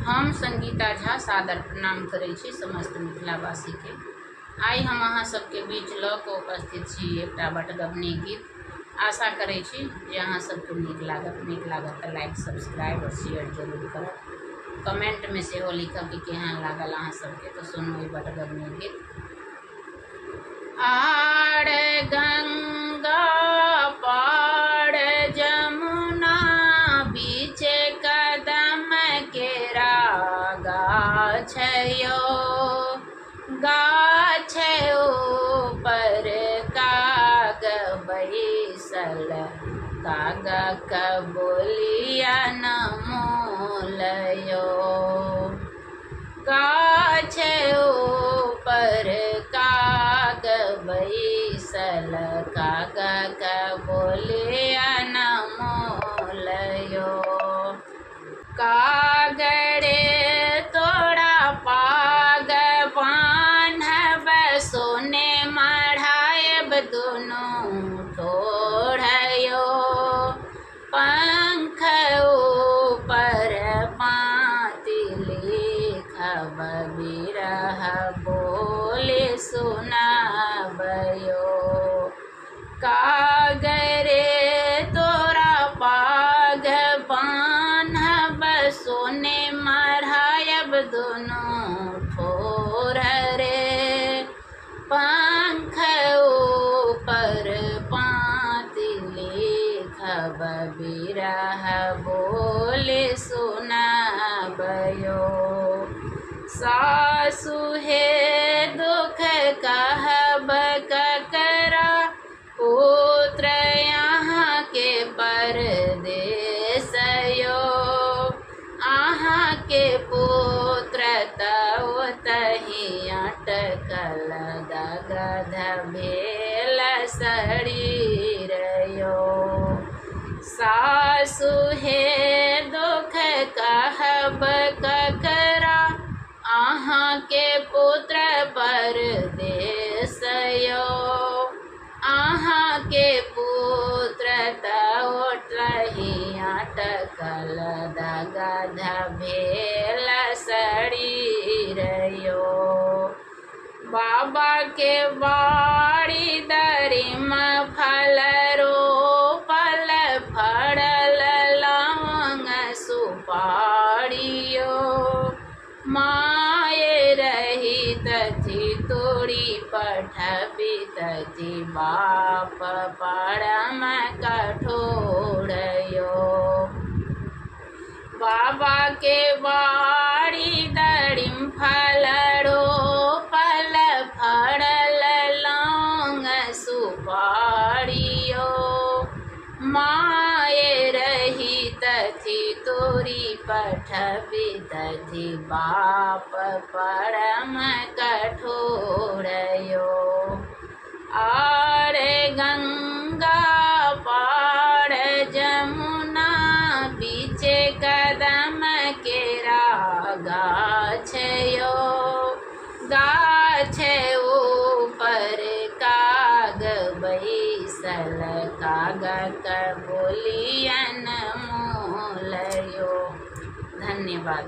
हम संगीता झा सादर प्रणाम करै छी समस्त मिथिलावासीके। आइ हम अहाँ सबके बीच लऽ कऽ उपस्थित छी एकटा बटगबनी गीत। आशा करै छी जे अहाँ सबके नीक लागत। नीक लागत तऽ लाइक, सब्सक्राइब आओर शेयर जरूर करब। कमेंटमे सेहो लिखब कि केहन लागल अहाँ सबके। तऽ सुनू ई बटगबनी गीत। आर गंगा पार जमुना बीच कदम केरा गाछ यो, गाछ ऊपर काग बैसल, कागक बोलिया न मोलयो। गाछ ऊपर काग बैसल, कागक बोलिया न मोलयो। कागरे तोरा पाग बान्हब, सोने मढ़ायब दुनू ठोढ़यो। पंख ऊपर पाँति लिखब, बिरह बोले सुनाबयो। कागरे तोरा पाग बान्हब, सोने मढ़ायब दुनू ठोर रे। पंख ऊपर पाँति लिखब, बिरह बोले सुनाबयो। सासु हे दुख कहब ककरा, पुत्र यहाँ के परदेस यो। अहाँ के पुत्र तही अटकल, दगध भेल शरीर यो। सासु हे दुख कहब ककरा, अहाँ के पुत्र परदेस यो। अहाँ के पुत्र तही अटकल, दगध भेल शरीर यो। बाबा के बाड़ी दरिम फल रोपल, फड़ल लौंग सुपारियो। माय रही तथी तोड़ी पठबितथि, बाप परम कठोरयो। बाबा के बाड़ी दरिम फल रोपल, फड़ल लौंग सुपारियो। माय रही तथी तोरी पठबितथि, बाप परम कठोरयो। आर गंगा पार जमुना बीच कदम केरा गाछ यो, गाछ ऊपर काग बैसल, कागक बोलियन मोलयो। धन्यवाद।